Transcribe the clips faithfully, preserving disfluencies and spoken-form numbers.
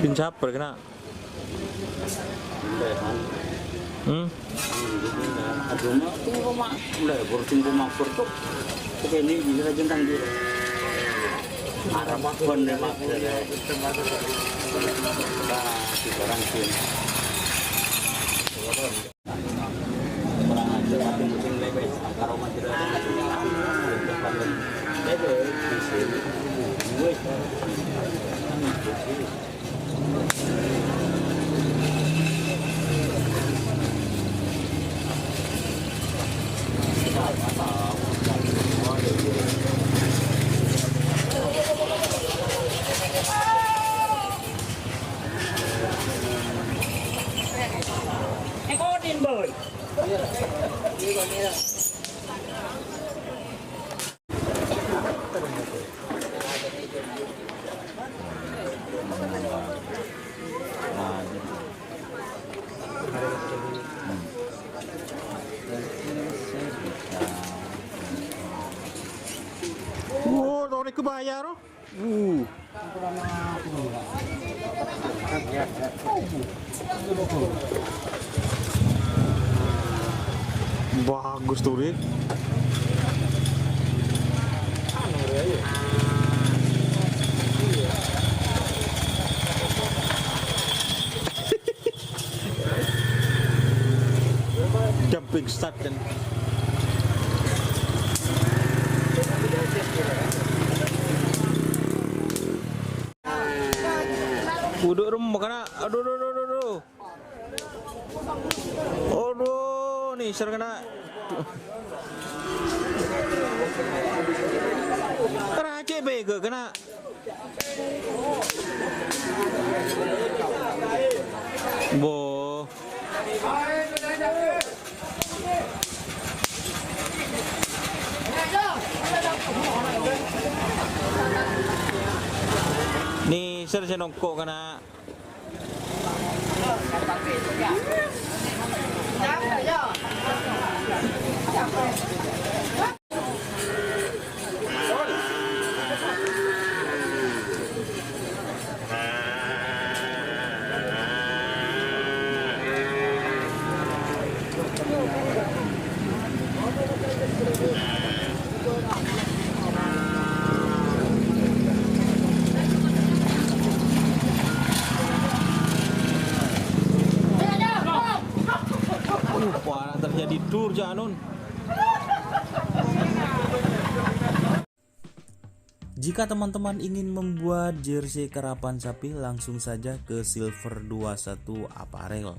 Pin saper kena. Hmm? Aduh, ma-, tunggu, ma-, udah, baru tunggu mampir tuh. Oke, ini bisa aja tentang dia. Arah Pakuan deh, Mak. Nah, di orang sini. Oh, tao nèko bayar, oh. Uh. Bagus tuh, Rik. Jumping start kan. Uduk remuk, anak. Aduh, aduh, aduh, aduh, aduh. Aduh, nèser kena. Racè bego kena. Bo. Nèser sè nongko' kena. Uh, wah, terjadi dur, Janun. Jika teman-teman ingin membuat jersey karapan sapi, langsung saja ke Silver dua satu Apparel.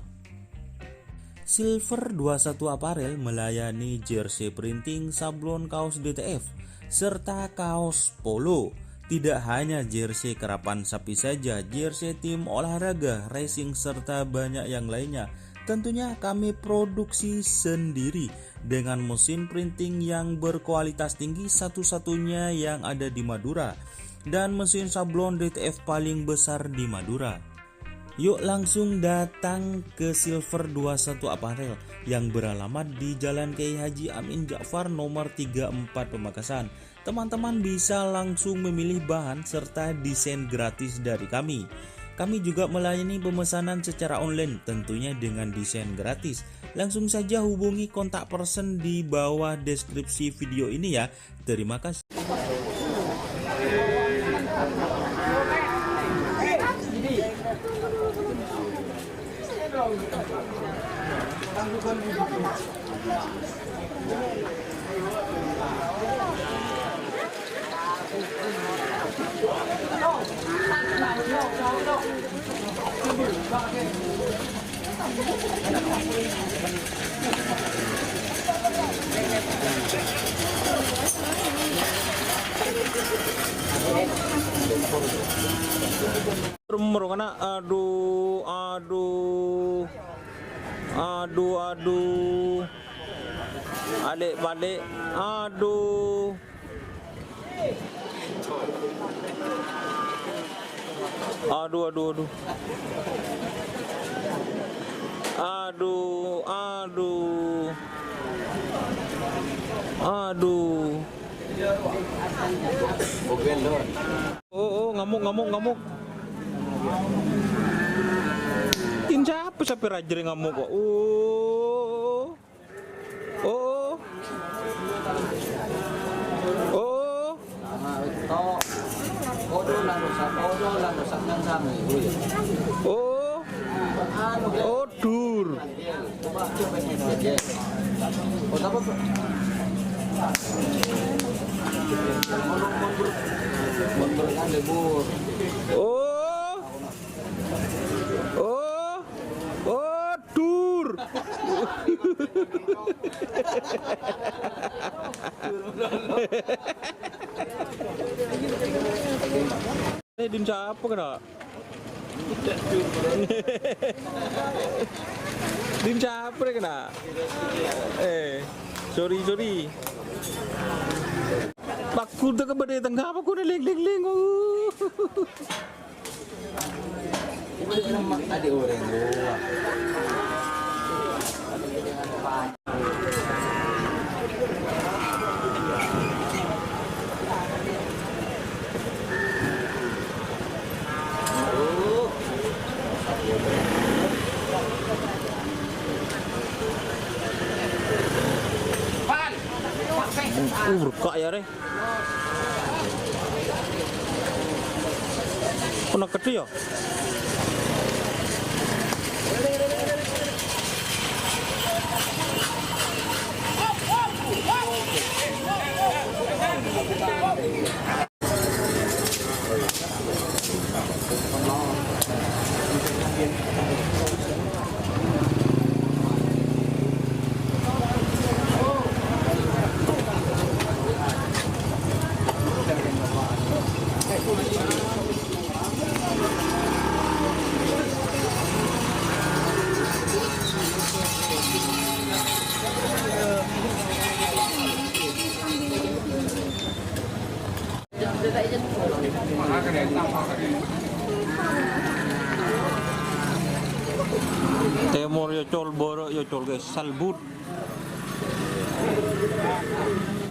Silver dua satu Apparel melayani jersey printing, sablon kaos D T F, serta kaos polo. Tidak hanya jersey karapan sapi saja, jersey tim olahraga, racing, serta banyak yang lainnya. Tentunya kami produksi sendiri dengan mesin printing yang berkualitas tinggi, satu-satunya yang ada di Madura, dan mesin sablon D T F paling besar di Madura. Yuk langsung datang ke Silver dua satu Apparel yang beralamat di Jalan Kiai Haji Amin Ja'far nomor tiga empat Pamekasan. Teman-teman bisa langsung memilih bahan serta desain gratis dari kami. Kami juga melayani pemesanan secara online, tentunya dengan desain gratis. Langsung saja hubungi kontak person di bawah deskripsi video ini ya. Terima kasih. Merem-merem kana, aduh, aduh. Aduh, aduh. Alè'-balè', aduh. Aduh, aduh, aduh. Aduh, aduh. Aduh. Oh, oh, ngamuk, ngamuk, ngamuk. Din sapa, sapa rajâ rè ngamok kok? Oh. Oh. Oh. Oh. Oh. Oh. Oh. Oh, dur. Eh, din sapa kena? Din sapa kena? Eh, sorry, sorry. Paku tak kebede tengah apa ku leng, leng, leng. Uh. Uh, berkak ya, Re. Pernah gede ya? Tèmor ya, Col, bârâ' ya, Col, guys, salbut.